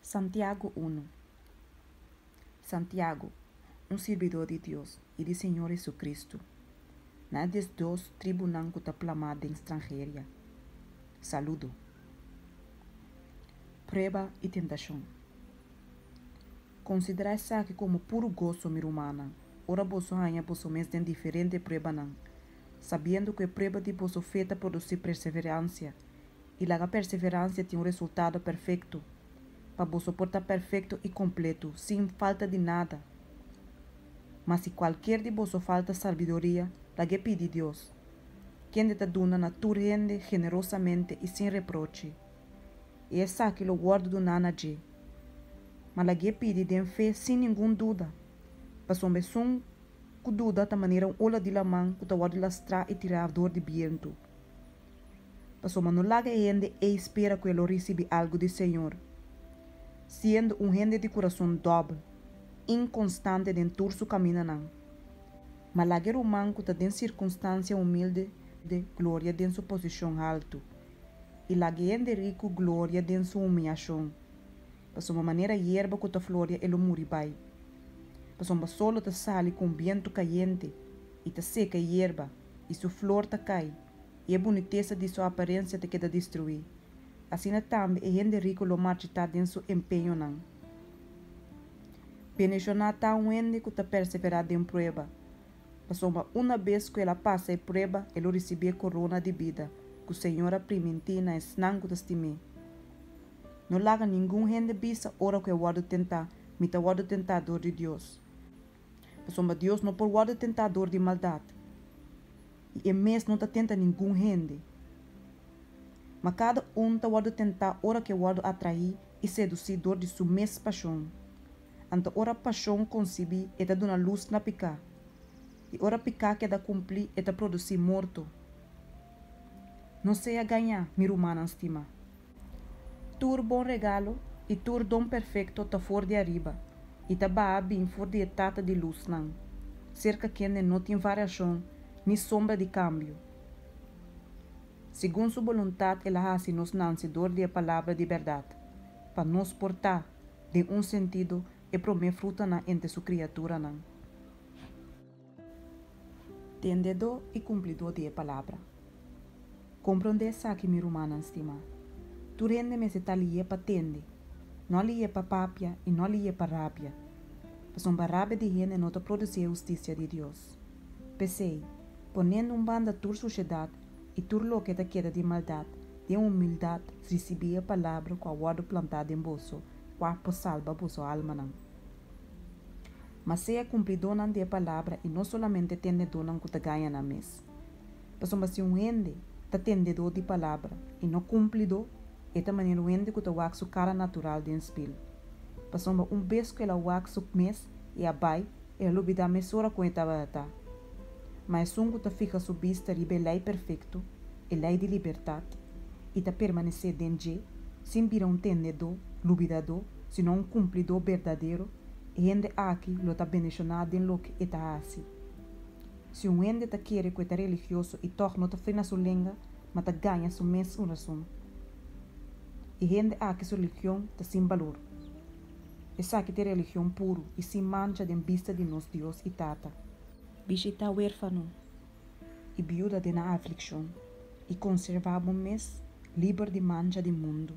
Santiago unu. Santiago, un sirbidó di Dios i di Señor Jesucristo, na e diesdos tribunan ku ta plamá den stranheria, saludo. Prueba i tentashon. Konsiderá esaki komo puru goso, mi rumannan, ora boso haña boso mes den diferente pruebanan, sabiendo ku e prueba di boso fe ta produsí perseveransia, i laga perseveransia tin un resultado perfekto, pa boso por ta perfekto i kompleto, sin falta di nada. Ma si kualkier di boso falta sabiduria, lag'é pidi Dios, kende ta duna na tur hende generosamente i sin reproche, i esaki lo wòrdu duná na dje. Ma lag'é pidi den fe sin ningun duda, pasobra esun ku duda ta manera un ola di laman ku ta wòrdu lastrá i tirá dor di bientu. Pasobra no laga e hende ei spera ku e lo risibí algu di Señor, siendo un hende di kurason dòbel, inkonstante den tur su kamindanan. Ma laga e ruman ku ta den sirkunstansia humilde gloria den su posishon haltu, i laga e hende riku gloria den su humiashon, pasobra manera yerba ku ta floria e lo muri bai. Pasobra solo ta sali ku un bientu kayente i ta seka e yerba, i su flor ta kai, i e bunitesa di su aparensia ta keda destruí. Asina tambe e hende riku lo marchitá den su empeñonan. Bendishoná ta un hende ku ta perseverá den prueba, pasobra una bes ku el a pasa e prueba e lo risibí e korona di bida ku Señor a primintí na esnan ku ta stim'é. No laga ningun hende bisa ora ku e wòrdu tentá, Mi ta wòrdu tentá dor di Dios. Pasobra Dios no por wòrdu tentá dor di maldat, i e mes no ta tenta ningun hende. Ma kada un ta wòrdu tentá ora ku e wòrdu atraí i sedusí dor di su mes pashon. Anto ora pashon konsibí e ta duna lus na piká, i ora piká keda kumplí e ta produsí morto. No sea gañá, mi rumannan stimá. Tur bon regalo i tur don perfekto ta for di ariba i ta baha bin for di e Tata di lusnan, serka kende no tin variashon ni sombra di kambio. Segun su boluntat el a hasi nos nanse dor di e palabra di bèrdat, pa nos por ta, den un sentido, e promé frutanan entre su kriaturanan. Tendedó i kumplidó di e palabra. Komprondé esaki, mi rumannan stimá, tur hende mester ta lié pa tende, no lié pa papia i no lié pa rabia, pasobra rabia di hende no ta produsí e hustisia di Dios. P'esei, ponendo un banda tur sushedat i tur loke ta keda di maldat, den humildat risibí e palabra ku a wòrdu plantá den boso, kua por salba boso almanan. Ma sea kumplidónan di e palabra i no solamente tendedónan ku ta gaña nan mes. Pasobra si un hende ta tendedó di palabra i no kumplidó, e ta manera un hende ku ta wak su kara natural den spil. Pasobra un bes ku el a wak su mes i a bai, el a lubidá mesora kon e tabata. Ma esun ku ta fiha su bista riba e lei perfekto, e lei di libertat, i ta permanesé den dje, sin bira un tendedó lubidadó, sino un kumplidó berdadero, e hende aki lo ta bendishoná den loke e ta hasi. Si un hende ta kere ku e ta religioso i tòg no ta frena su lenga, ma ta gaña su mes un rason, e hende aki su religion ta sin balor. Esaki ta e religion puru i sin mancha den bista di nos Dios i Tata. Bishitá wérfano i biuda den nan aflikshon, i konservá bo mes liber di mancha di mundu.